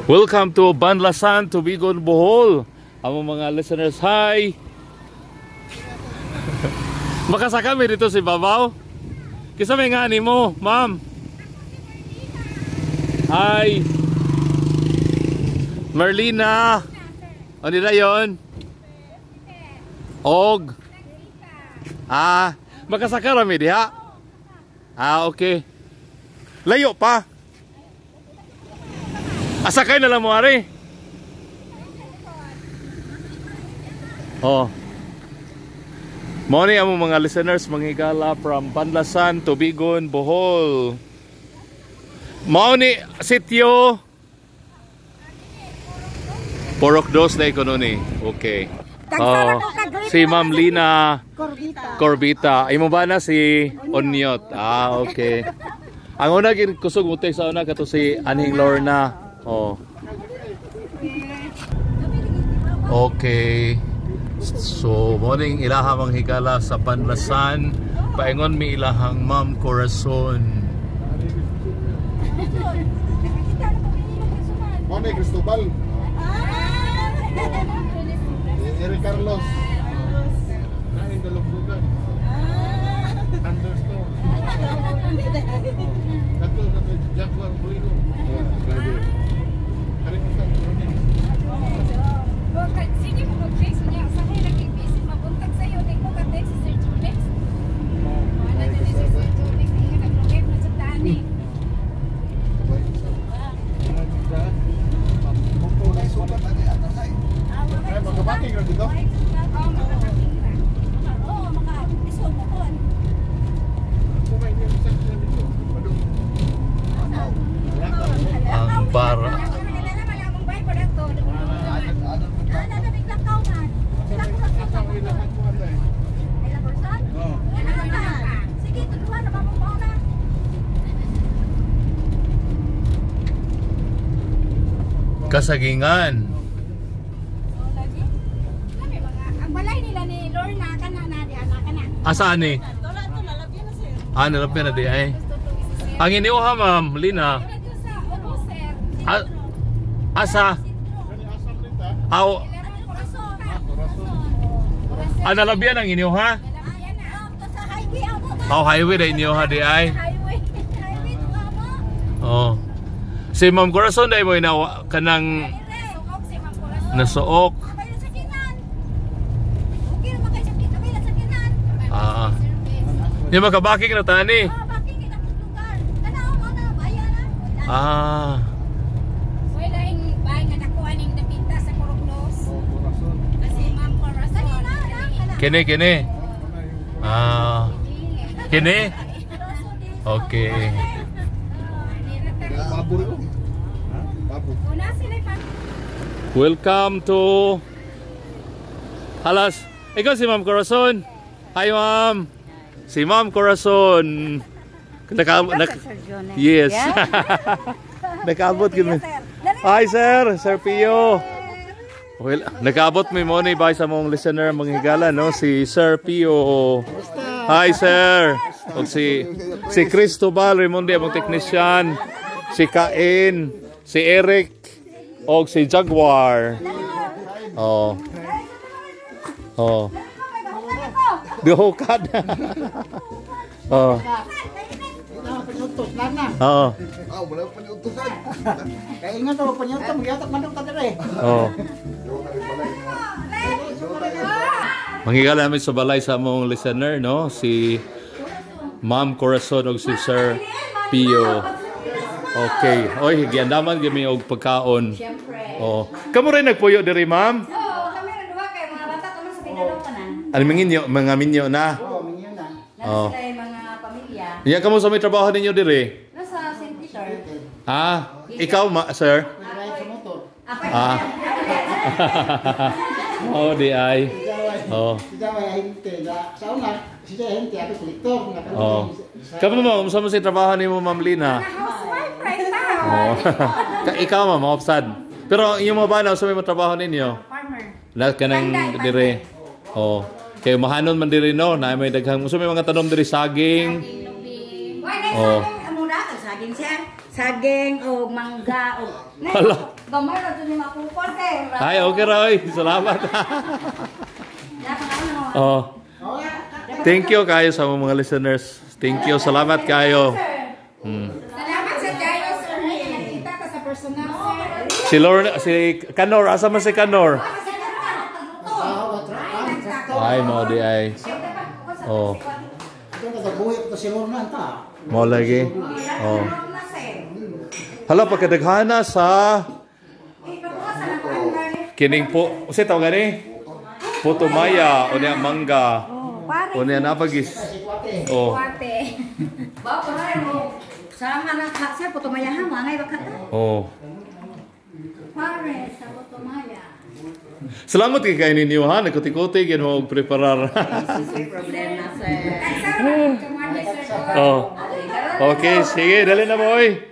Welcome to Banlasan, Tubigon, Bohol. Ang mga listeners, hi! Makasaka mi dito si Babaw. Kinsa may nga mo, ma'am? Hi! Merlina! Ano na yon? Og? Ah, makasaka rami diha? Ah, okay. Layo pa. Asakay na lang mo, ari. Oh. Morning among mga listeners, manghigala from Banlasan, Tubigon, Bohol. Mao ni sitio Porok Dos na ni. Okay. Oh, si Ma'am Lina Corbita. Corbita. Imo ba na si Onyot? Ah, okay. Ang una gid kusog mo sa una kato si Anhing Lorna. Oh. Okay. So, morning ilaha mang higala sa Banlasan. Paingon mi ilahang Ma'am Corazon. Mone Cristobal. Eric Carlos. Nain dalugdugan. Thunderstorm. Kato kato Jaguar Bolero. Kari ko. Sige mo mag-text niya. Sa akin naging-busy mabuntag sa'yo. Di ko ka-text si Sir Julex. Wala na si Sir Julex. Hindi ka nag-login na sa tani. Ay, magabaking ra dito. Oo, makakating ra. Oo, maka iso mo kon. Kumay niya sa dito. Padung. Ang bara. Ana na biglang kaw man. Asa mo ilahan ko atay. Ay la person? Oh. Sige, tudluan na ba mo pauna? Kasagingan. Ang balay nila ni Lorna kana na di ana kana. Asa ni? Ah, nalapyan na di ay. Ang iniuha, Ma'am Lina. Sa opo, sir. Ah, asa? Kani asam nita? Aw, Corazon. ah, nalabyan ang inyuha? Sa highway amo. Oh, highway na inyuha di ay. Highway. Highway to amo. Oh. Si Ma'am Corazon dai mo inawa kanang Suok si Ma'am Corazon. nasuok. Abay na sa kinan. Okay ra kay sa kinan, abay na sa kinan. Ah. Di makabaking na tani. Ah, bakit kita lugar? Tanaw mo na bayan na. Ah. Way laing bay nga nakuha ning dapita sa Coroglos. Oh, Corazon. Kasi Ma'am Corazon. Kini kini. Ah. Kini? Okay. Babo rin. Babo. Una sila pa. Welcome to Halas. Ikaw si Ma'am Corazon. Hi, Ma'am. Si Ma'am Corazon. Naka, nak, yes. Nakaabot kami. Hi, sir. Sir Pio. Well, nakaabot mi mo ni bay sa mong listener manghigala no si Sir Pio. Hi, sir. Og si Cristobal Raimundi among technician, si Kain, si Eric, og si Jaguar. Oh. Oh. Duhukad. Oh. Oo. Ah, wala pa ni utusan. Kaya ingat ako, panyuto, magyatak man ta dire. Oh. Manghigala namin sa balay sa among listener, no? Si Ma'am Corazon og si Sir Pio. Okay. Oy, giandaman gyud mi og pagkaon. Siyempre. Oh. Kamo rin nagpuyo diri, ma'am? Oo, kami rin duha kay mga bata kami sa Mindanao pa na. Ano minginyo, mga minyo na. Oo, minyo na. Nasa Oh. sila yung mga pamilya. Iya kamo sa may trabaho ninyo diri? Nasa St. Peter. Ah, ikaw ma, sir? Nag-ride sa motor. Ah. Oh, di ay. Oh. Si Jaway ahente, sa una, si Jaway ahente, ako kolektor. Oh. Kamo mo, unsa mo si trabaho nimo, Ma'am Lina? Housewife right now. Oh. Ikaw, ma'am, maupsad. Pero inyong mga bana, unsa may trabaho ninyo? Farmer. Lahat ka ng dire. Oh. Kay mahanon man diri no, na may daghang unsa may mga tanom diri saging. Saging, lubi. Oh. Why na saging amo na saging sir. Saging o mangga o. Hala. Gamay ra jud ni makupon kay. Ay, okay ra oy. Salamat. Oh. Thank you kayo sa mga listeners. Thank you. Salamat kayo. Salamat sa kayo, sir. May nakita ka sa personal, sir. Si Lorna, si Kanor, asa man si Kanor? Ay, mo di ay. Oh, Ito na buhi ito si Lorna ta. mo lagi. Oh. Hala, pagkadaghana sa kining po, usa tawag gani? Putumaya, unya mangga. Unya napagis. Oh. Ate. Ba pa mo. Sama na ka sir putumaya ha, mangay ba ka? Oh. Pare sa putumaya. Salamat kay kayo ninyo ha, nagkuti-kuti gid mo og preparar. Problema sir. Oh. Okay, sige, dali na mo oy.